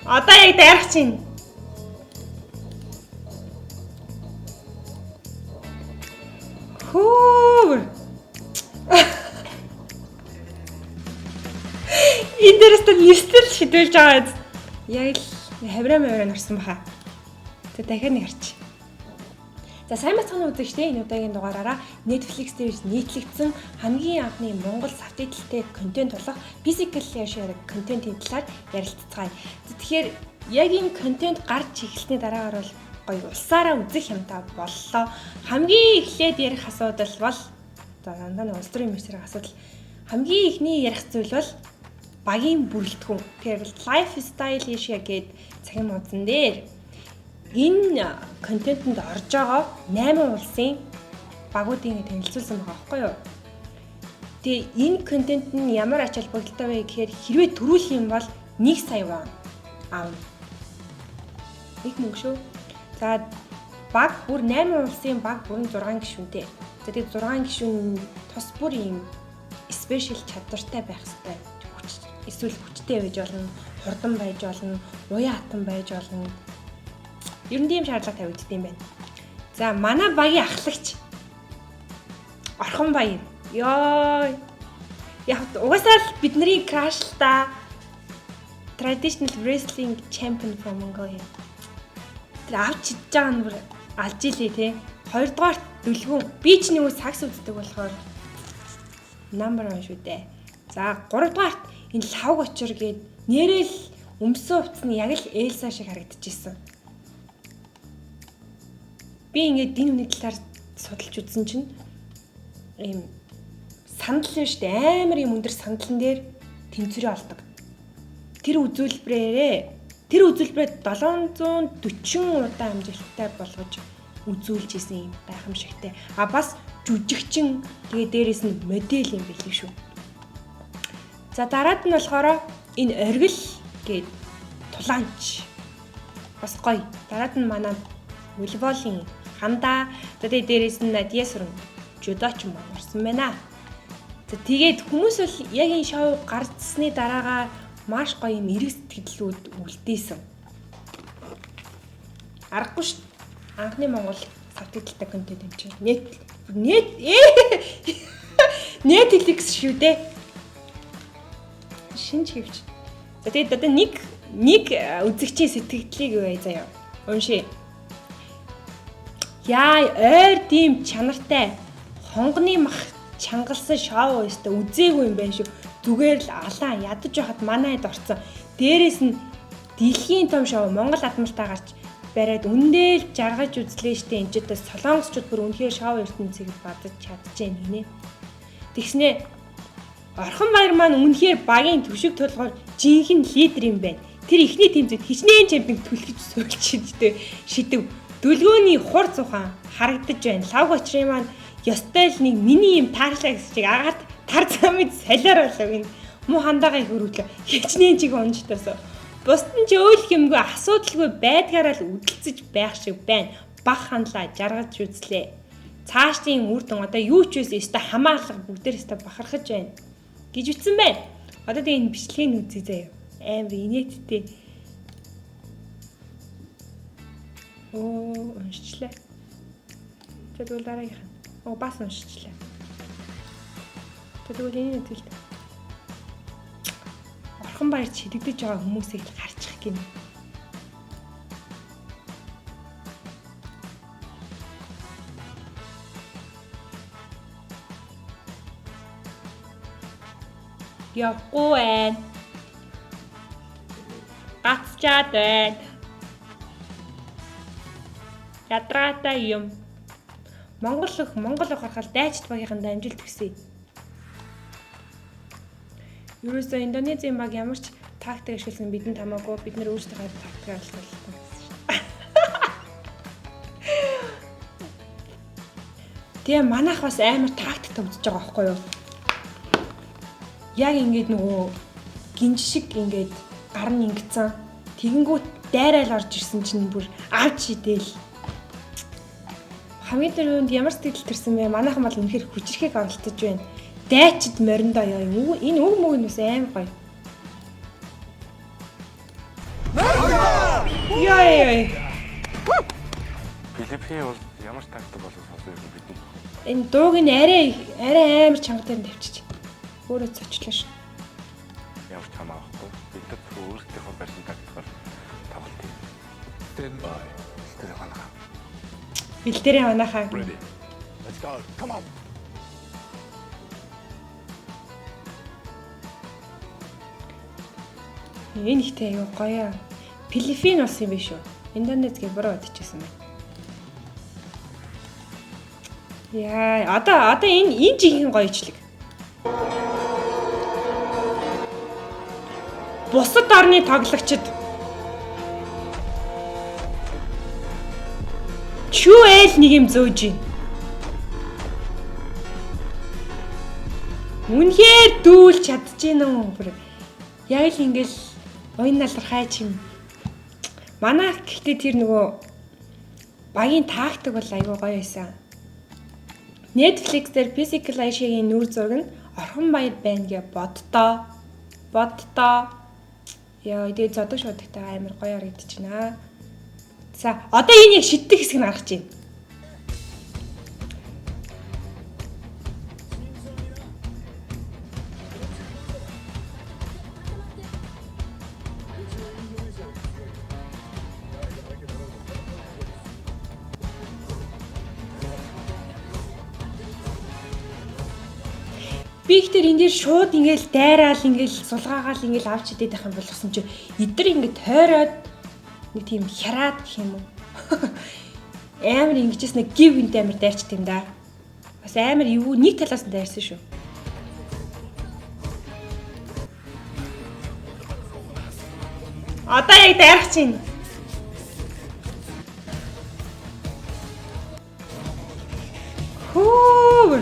Одоо яг дайрах чинь. Хөөр. Энэ дээрээс та нистэл шидүүлж байгаа. Яг л хавраа мавраа орсон баха. Тэг дахиад нэг харч. За сайн бацхан үзэгчдээ, энэ удаагийн дугаараараа Netflix дээр нийтлэгдсэн хамгийн анхны Монгол subtitle-тэй контент болох Physical Asia контентын талаар ярилцгаая. Тэгэхээр яг энэ контент гарч эхэлсний дараагаар бол гоё улсаараа үзэх юмтай боллоо. Хамгийн эхлээд ярих асуудал бол за дандаа нэг улс төрийн мэрсэрэг асуудал, хамгийн эхний ярих зүйл бол багийн бүрэлдэхүүн. Тэгэхээр Lifestyle Asia гээд цахим хуудсан дээр энэ контентэнд орж байгаа 8 улсын багуудыг танилцуулсан байгаа байхгүй юу? Тэгээ энэ контент нь ямар ач холбогдолтой вэ гэхээр хэрвээ төрүүлэх юм бол 1 сая вон аавна. Их мөнгө шүү. За баг бүр 8 улсын баг бүрэн 6 гишүүнтэй. За тэгээ 6 гишүүн тус бүр ийм special чадвартай байх хэрэгтэй. Хүч эсвэл хүчтэй байж болно, хурдан байж болно, уян хатан байж болно. Ер нь тийм шаардлага тавигдсан юм байна. За манай багийн ахлагч Орхон Баяр. Йоо. Яг угаасаа л бидний crush л та. Traditional wrestling champion from Mongolia. Тэр авч чидж байгаа нь бүр алж илээ те. Хоёрдугаарт Дүлгүн. Би ч нэг сакс үздэг болохоор number 1 шүү дээ. За гуравдугаарт энэ лавг очир гээд нэрэл өмсөн хувцас нь яг л Элса шиг харагдчихсэн. Би ингээд энэ хүний талаар судалж үзсэн чинь ийм сандал нь шүү дээ. Амар ийм өндөр сандлан дээр тэнцвэрээ олдог. Тэр үзүүлбэрээ 740 удаа амжилттай болгож үзүүлж исэн юм гайхамшигтай. А бас жүжигчин, тэгээ дээрэс нь модель юм билээ шүү. За дараад нь болохоор энэ оргил гээд тулаанч. Бас гоё. Дараад нь манай волейболын хандаа. За тэгээ дээрэс нь Надия сүрэн жүдоч маань орсон байна. За тэгээд хүмүүс бол яг энэ шоу гарцсны дараагаар маш гоё юм эрг сэтгэлүүд үлдээсэн. Аргагүй ш. Анхны Монгол subtitle-тай контент юм чинь. Нет нет Netflix шүү дээ. Шинж хэвч. За тэгээд одоо нэг нэг үзэгчийн сэтгэлдлийг юу заяа. Уншия. Яа, ойр тийм чанартай хонгоны мах чангалсан шоу өстө үзээгүй юм байна шүү. Зүгээр л алаан ядаж байхад манай хэд орцсон. Дээрээс нь дэлхийн том шоу Монгол адмалтаа гарч бариад үндэ л жаргаж үзлээ штэ. Энэ ч одоо солонгосчууд бүр үнэхээр шоу ертөнцийг бадаж чадчихээн гинэ. Тэгснэ Орхон Баяр маань үнэхээр багийн түшиг тулгаар жинхэнэ лидер юм байна. Тэр ихний тэмцээнд хичнээн чемпион түлхэж суулж шиддэг шидэв. Дүлгөөний хур зухан харагдаж байна. Лав гочрын маань ёстой л нэг миний юм таарчлаа гэсэн чиг агаад тар замыг солиор болов гин. Муу хандагаа их өрөвлөө. Хичнээн чиг унжтаасаа. Бусд нь ч өөлөх юмгүй асуудалгүй байдгаараа л үдэлцэж байх шиг байна. Баг хандлаа жаргаж үзлээ. Цаашдын үр дүн одоо юу ч байсан өстой хамаалга бүгдээр өстой бахархаж байна гэж үтсэн байна. Одоо тэгээ энэ бичлэгийг үзье заяа. Амар инээдтэй. Оо, уншчлаа. За тэгвэл дараагийнх нь. Оо, бас уншчлаа. За тэгвэл энэ үзэл. Орхон Баяр шидэгдэж байгаа хүмүүсийг л гарчих гинэ. Явахгүй байна. Гацчаад байна. Ядраатай юм. Монгол өх Монгол өх харахад дайчд багийнханд амжилт хүсье. Ерөөсөө Индонезийн баг ямар ч тактик ашигласан бидэнд хамаагүй, бид нэр өөрсдийнхөө тактикаар алдсан гэсэн шүү дээ. Тэгээ манайх бас амар тактик төвдөж байгаа байхгүй юу? Яг ингээд нөгөө гинж шиг ингээд гар нь ингэцэн. Тэгэнгүүт дайраал орж ирсэн чинь бүр авч шидэл. Хамгийн түрүүнд ямар сэтгэл төрсөн бэ? Манайхан бол үнэхээр хүчрэхийг оролцож байна. Дайчид мориндоо ёо. Энэ үг мөг нь бас амар гоё. Яа яа. Филиппийн бол ямар тактик болов сонсоо юм бид. Энэ дууг нь арай арай амар чанга дээр тавьчих. Өөрөө цочлоо шүү. Ямар ч хамаа авахгүй. Бид нар өөрсдийнхөө барьсан тактикаар тоглолт юм. Stand by. Тэр манайхаа. Бэлдэрээ манайхаа. Ready. Let's go. Come on. Энэ ихтэй аюу гоё. Филиппин улс юм биш үү? Индонезийг буруу бодчихсон байна. Яа, одоо энэ жинхэнэ гоё ичлэг. Бусад орны тоглогчид чүү ээл нэг юм зөөж гин. Үнэхээр дүүлж чадчихэв үү бүр. Яг л ингээл уян налархай ч юм. Манай гэхдээ тэр нөгөө багийн тактик бол айгүй гоё байсан. Netflix дээр Physical Asia-гийн нүүр зураг нь Орхон баяр байна гэ боддоо. Боддоо. Яа, тэгээ зодог шуудагтай амар гоё харагдчихна. За, одоо энэ яг шиддэг хэсэг нь гарах чинь. Би ихтер энэ дээр шууд ингээл дайраал ингээл сулгаагаал ингээл авч идэх юм болгосон чи эдэр ингээд тойроод нэг тийм хяраад гэх юм уу. Амар ингэжсэн нэг гів гинт амар дайрчт юм да. Бас амар эвгүй нэг талаас нь дайрсан шүү. Одоо яг дайрах чинь. Хүү.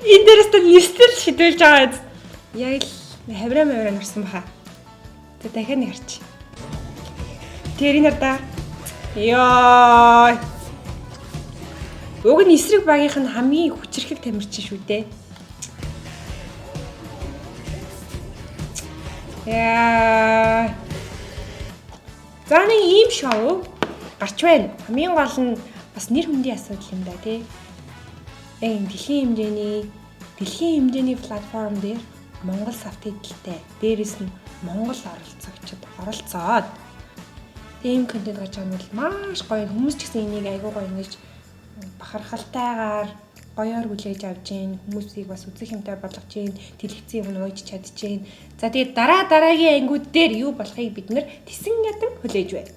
Энэ дээрээс та нистэл шидүүлж байгаа биз. Яг л хавраа мавраа нурсан баха. Тэ дахиад нэг харч. Тэр энэ да. Йоо. Уг нь эсрэг багийнх нь хамгийн хүчрхэг тамирчин шүү дээ. Яа. За нэг ийм шоу гарч байна. Хамгийн гол нь бас нэр хүндийн асуудал юм да тий. Яг энэ дэлхийн хэмжээний платформ дээр Монгол савтидэлтэй, дээрэс нь Монгол оролцогчид оролцоод ийм контент гарч байгаа нь бол маш гоё. Хүмүүс ч гэсэн энийг айгүй гоё ингэж бахархалтайгаар гоёор хүлээж авч гин, хүмүүсийг бас үзэх юмтай болгож гин, дэлгэцэн юм ууж чадж гин. За тэгээд дараа дараагийн ангиуд дээр юу болохыг бид нэр тесэн ядан хүлээж байна.